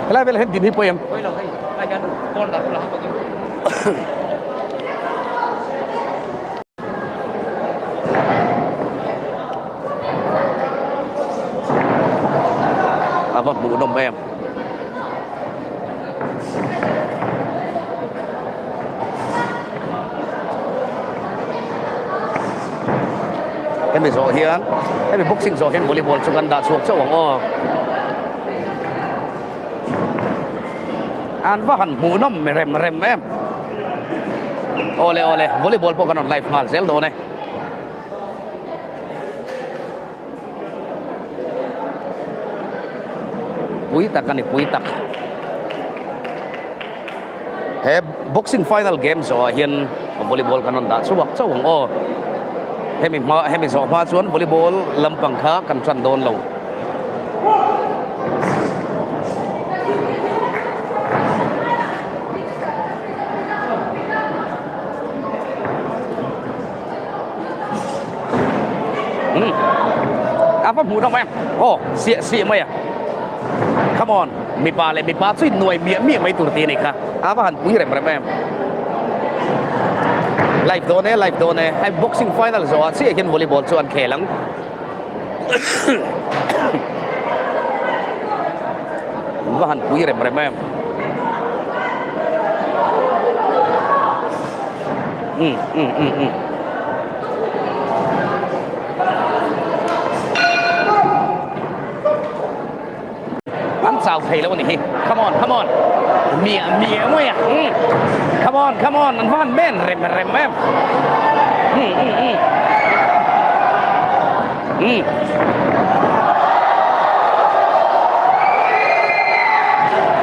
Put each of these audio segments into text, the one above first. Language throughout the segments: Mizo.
Helai vel hian din hi pawi em? Pawi lo hei, helai hian corner bulah hian pawh ding. A va hmuhnawm em. Hemi zawh hian hemi boxing zawh hian volleyball chu kan dah chhuak chauh ang aw. An va han hmuhnawm rem rem em. Awle awle volleyball pawh kan rawn live nghal zel dawn e. Pui tak a ni pui tak. He boxing final game zawhah hian volleyball kan rawn dah chhuak chauh ang aw. Hemi hma hemi zawh hma chuan volleyball lampang kha kan tan dawn lo. Hmm. A va hmuh nawm em. Aw, siah siah mai a. Come on, mipa leh mipa chu innuai miah miah mai tur tih a nih kha. A va han pui rem rem em. Live dawn e, live dawn e. Hei boxing final zawhah chiah hian volleyball chu an khel ang. Va han pui rem rem em. Um um um um. An chau thei lo a ni hi. Come on, come on. Miah miah mai a. Um. Come on, come on. An van men rem rem em. Um um um. Um.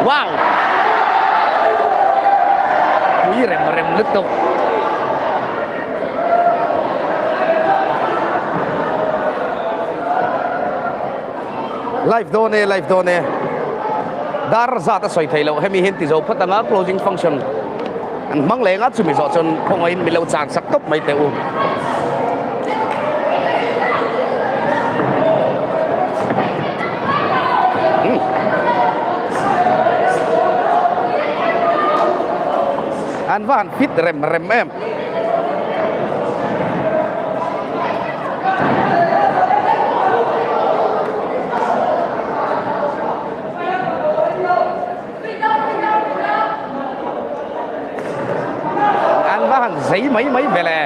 Wow. Pui rem rem lutuk. Live dawn e, live dawn e. Dar zat a sawi thei loh, hemi hian ti zo phawt anga closing function an hmang leng a, chumi zawh chuan khawngaihin min lo chan sak tawp mai teh u. An va han fit rem rem em. An va han zei mai mai ve le.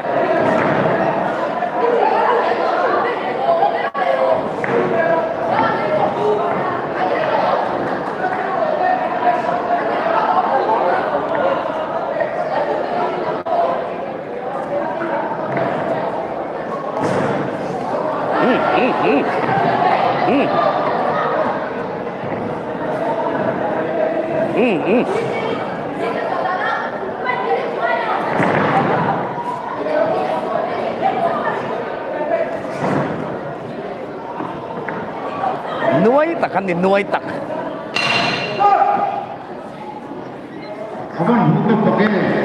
Nuai tak an ni nuai tak. A van hmuh nawm tak em?